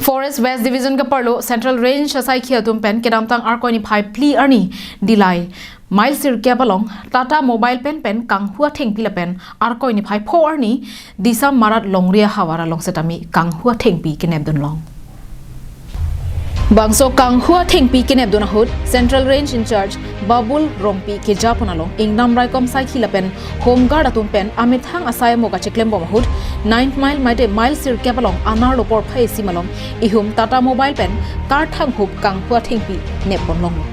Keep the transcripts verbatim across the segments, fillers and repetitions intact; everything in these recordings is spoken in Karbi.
Forest West Division kaparlo Central Range asaikhi atum pen kedamtang Arkoi niphai phli arni Dillai mile sirkep along Tata Mobile pen pen kanghu athengpi lapen Arkoi niphai pho arni Disa Marat Longri ahavar along setame kanghu athengpi kenepdun long. Bangso kanghu athengpi kenepdun ahut Central Range in-charge Babul Rongpi kejapon along ingnam raikom saikhi lapen Home Guard atum pen amethang asai amo kacheklembom ahut ninth mile maite mile sirkep along anerlo porphai isi malom ihum Tata Mobile pen karthang hup kanghu athengpi neppon longlo.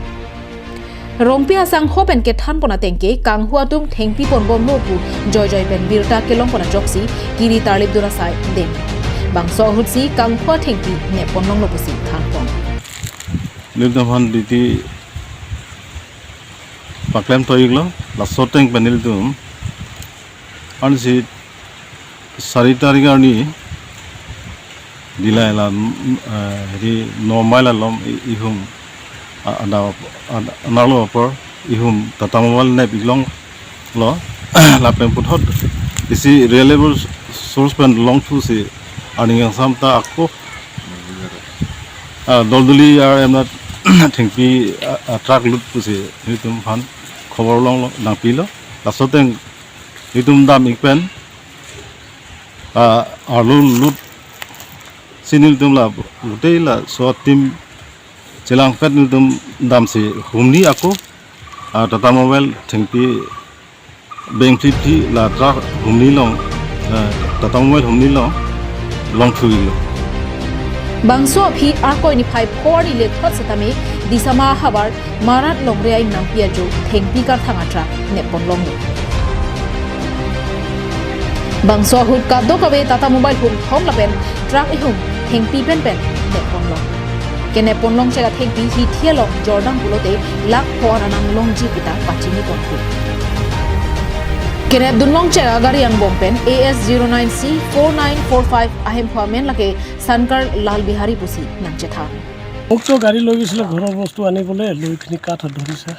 Rongpi asangho pen kethanpon atengke kanghu atum thengpiponbomlo pu joijoi pen birta kelongpon ajoksi kiri tarlipdun asai deng. Bangso ahutsi kanghu athengpi neppon longlo pusi thanpon. Nelitum aphan duty paklem toiklo, laso ateng pen nelitum ansi sari tarik arni Dillai la, mm, eh, heri normal alom i-, ihum, a-, ada, ada, anerlo apor ihum Tata Mobile nep iklonglo, lapen puthot isi reliable source pen longthusi aning angsam ta ako, ah, doldoli ar emna thengpi, ah, ah, truck lut pusi nelitum aphan khobor longlo, nangpilo. Laso ateng nelitum dam ik pen, ah, arlo lut si nelitum la gutei laso a-team chelangpet nelitum damsi humni ako, ah, Tata Mobile thengpi beng phli phli la truck humni along, eh, Tata Mobile humni along longthuilo. Bangso aphi Arkoi niphai pho arni lekhat setame Disama ahavar Marat Longri a-ingnampi ajo thengpi karthang a-truck neppon longlo. Bangso ahut kadokave Tata Mobile hum thom lapen truck ihum thengpi pen pen neppon long. Keneppon longchek athengpi hithi along jordam pulote lakh pho an anam longji puta pachiniponpo. Kenepdun longchek agari angbong pen A S zero nine C four nine four five ahemphu amen lake Sankar Lal Bihari pusi nangchethan. মোকতো গাড়ী লৈ গৈছিলে ঘৰৰ বস্তু আনিবলৈ, লৈ পিনি কাঠ ধৰিছে।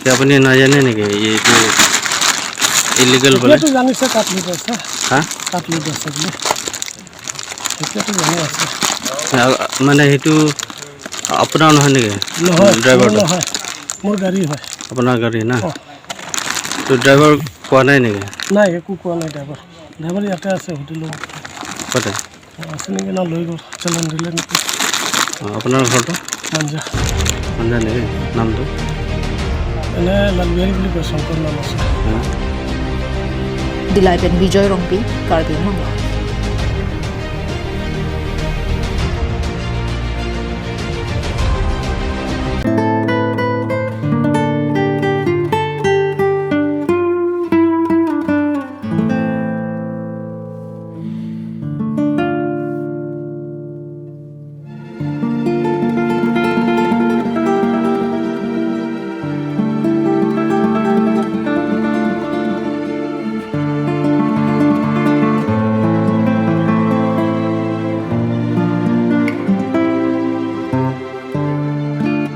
কি আপুনি নাজানে নেকি এইটো ইলিগেল বোলে? এতিয়াতো জানিছে কাঠ লোট আছে। হা? কাঠ লোট আছে বুলি। এতিয়াতো জানি আছে। আ-, মানে সেইটো আপোনাৰ নহয় নেকি? নহয়, ড্ৰাইভাৰটো? মোৰ নহয়। মোৰ গাড়ী হয়। আপোনাৰ গাড়ী না? অ। তো ড্ৰাইভাৰ কোৱা নাই নেকি? নাই, একো কোৱা নাই ড্ৰাইভাৰ। ড্ৰাইভাৰ ইয়াতে আছে হোটেলত। ক'তে? অ, আছে নেকি? না, লৈ গ'ল, চালান দিলে নেকি? অ, আপোনাৰ ঘৰটো? মাঞ্জা। মাঞ্জা নেকি? নামটো? এনে লালবিহাৰী বুলি কয়, শংকৰ নাম আছে। হা? Dillai pen Bijoy Rongpi, Karbi Anglong.